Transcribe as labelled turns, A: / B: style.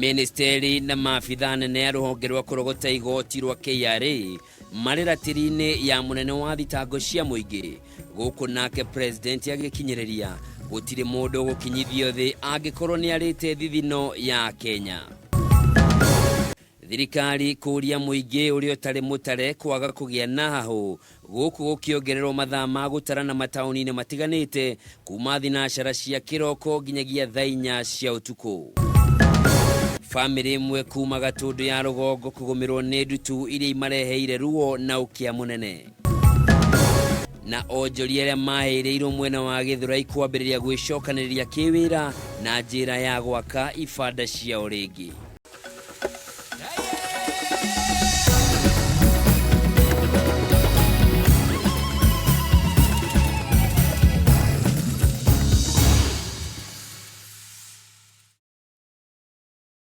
A: Ministeri na maabitha anene a rũhonge rwa kũrogota igoti rwa KRA marĩ ratiri-inĩ ya mũnene wa thitango cia mũingĩ gũkũ, nake president agĩkinyĩrĩria gũtirĩ mũndũ ũgũkinyithio thĩ angĩkorwo nĩ arĩte thithino ya Kenya. Thirikari kũũria mũingĩ ũrĩa ũtarĩ mũtare kwaga kũgĩa na hahũ gũkũ gũkĩongererwo mathaa ma gũtarana mataũni-inĩ matiganĩte kuma thinacara cia kĩroko nginyagia thaa 4 cia ũtukũ. Bamĩrĩ ĩmwe kuma Gatũndũ ya rũgongo kũgũmĩrwo nĩ ndutu iria imareheire ruo na ũkĩa mũnene. Na onjoria arĩa mahĩrĩirwo mwena wa Gĩthũrai kwambĩrĩria gwĩcokanĩrĩria kĩwĩra na njĩra ya gwaka ibanda ciao rĩngĩ.